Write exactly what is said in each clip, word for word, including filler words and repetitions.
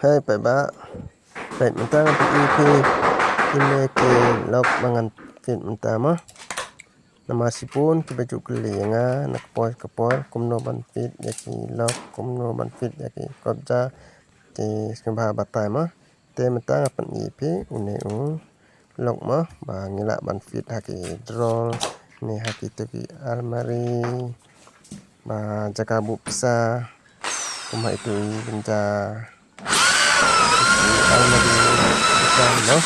Hei paidbah, peit mynta ngan pyni ïa phi kine ki lok ba ngan fit mynta mo. Namar shibun kiba ju kylli ïa nga na ka por ka por kumno ban fit ïa ki lok, kumno ban fit ïa ki kobja, te sngewbha batai mo. Te mynta nga pyni ïa phi une u lok mo ba ngi lah ban fit ha ki drawer ne ha kitu ki almari ba jaka buh pisa, kum ha itu i bynta i almari pisa mo.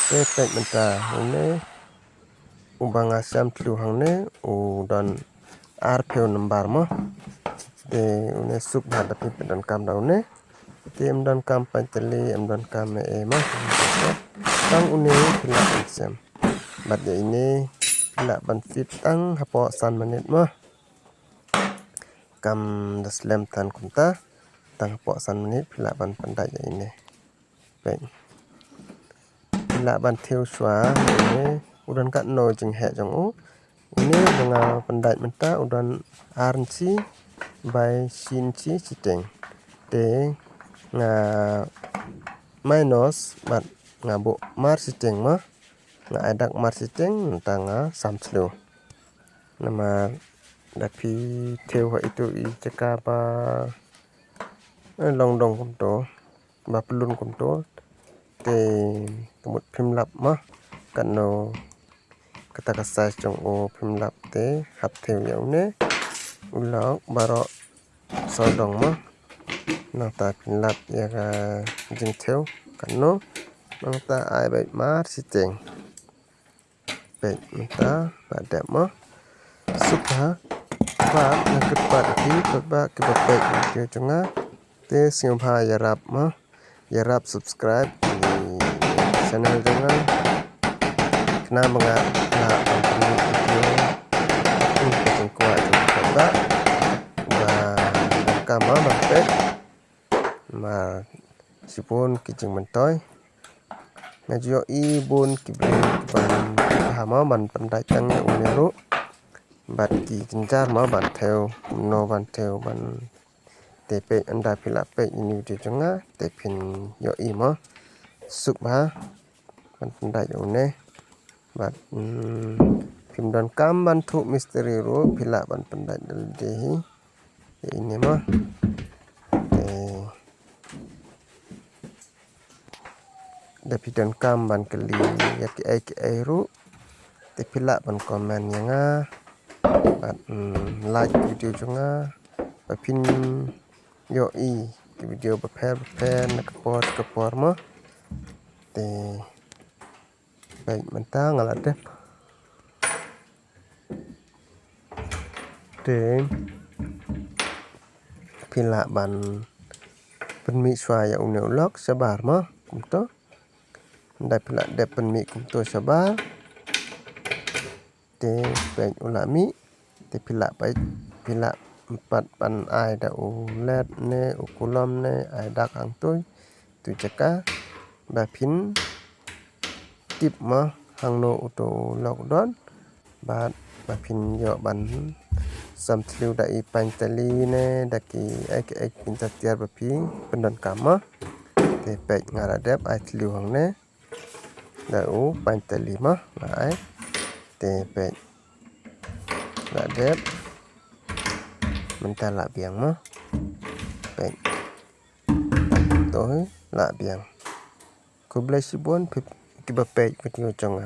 Te peit mynta une uba nga shem tlu hangne u don arphew nambar mo. Te une suk bha da phi phi donkam da une. Te em donkam paitali, em donkam e e mo. Tang une phi lah ban shem. Bad ïa ine phi lah ban fit tang hapoh san minit mo. Kam da slem than kumta, tang hapoh san minit phi lah ban pyndait ïa ine. Peit. Phi lah ban thew shuwa ine u don katno jingheh jong u. Ine ba nga pyndait mynta u don ar inchi bai shi inchi shiteng. Te nga minus bad nga buh mar shiteng mo. Nga ai dak mar shiteng, mynta nga sam shlur. Namar da phi thew ha itu i jaka ba, eh, long dong kumto, ba pyllun kumto. Te ka mut phim lap mo katno kata ka size jong u, phim lap te hap thew ïa une u lok baroh sawdong mo. Nangta phin lap ïa ka jingthew katno. Nangta ai beit mar shiteng. Peit mynta la dep mo. Suk bha. Bad nga kyrpad ïa phi paidbah kiba peit video jong nga, te sngewbha ïarap mo. Ïarap subscribe ïa channel jong nga. Khnang ba nga lah ban pynmih video. Kum ka jingkwah jong phi paidbah ba donkam mo ban peit. Namar shibun ki jingmyntoi. Nga ju ïohi bun ki briew kiban bha mo ban pyndait tang ïa une ruh. Bad ki jynjar mo ban thew, kumno ban thew ban. Te peit ynda phi lah peit ïa ine i video jong nga te phin ïohi mo. Suk bha ban pyndait ïa une. Bad, hmm, phim donkam ban thuh mistri ruh, phi lah ban pyndait da lade hi. Ïa ine mo. Te da phi donkam ban kylli ïa kiei kiei ruh, te phi lah ban comment ïa nga. Bad, hmm, like video jong nga ba phin ïohi ki video bapher bapher na ka por ka por mo. Te peit mynta nga la dep. Te phi lah ban pynmih shuwa ïa une u lok shabar mo kumto. Ynda phi lah dep pynmih kumto shabar. Te peit u la mih. Te phi lah peit, phi lah pat ban ai da u led ne u kulom ne ai dak hangtui tu jaka ba phin tip mo hangno uto u lok don. Bad ba phin ïoh ban sam thliew da i paitali ne da kiei kiei ki pynta tiar ba phi pyndonkam mo. Te peit nga la dep ai thliew hangne da u paitali mo nga ai. Te peit la dep. Mynta la biang mo. Peit. To hi la biang. Khublei shibun phi kiba peit video jong nga.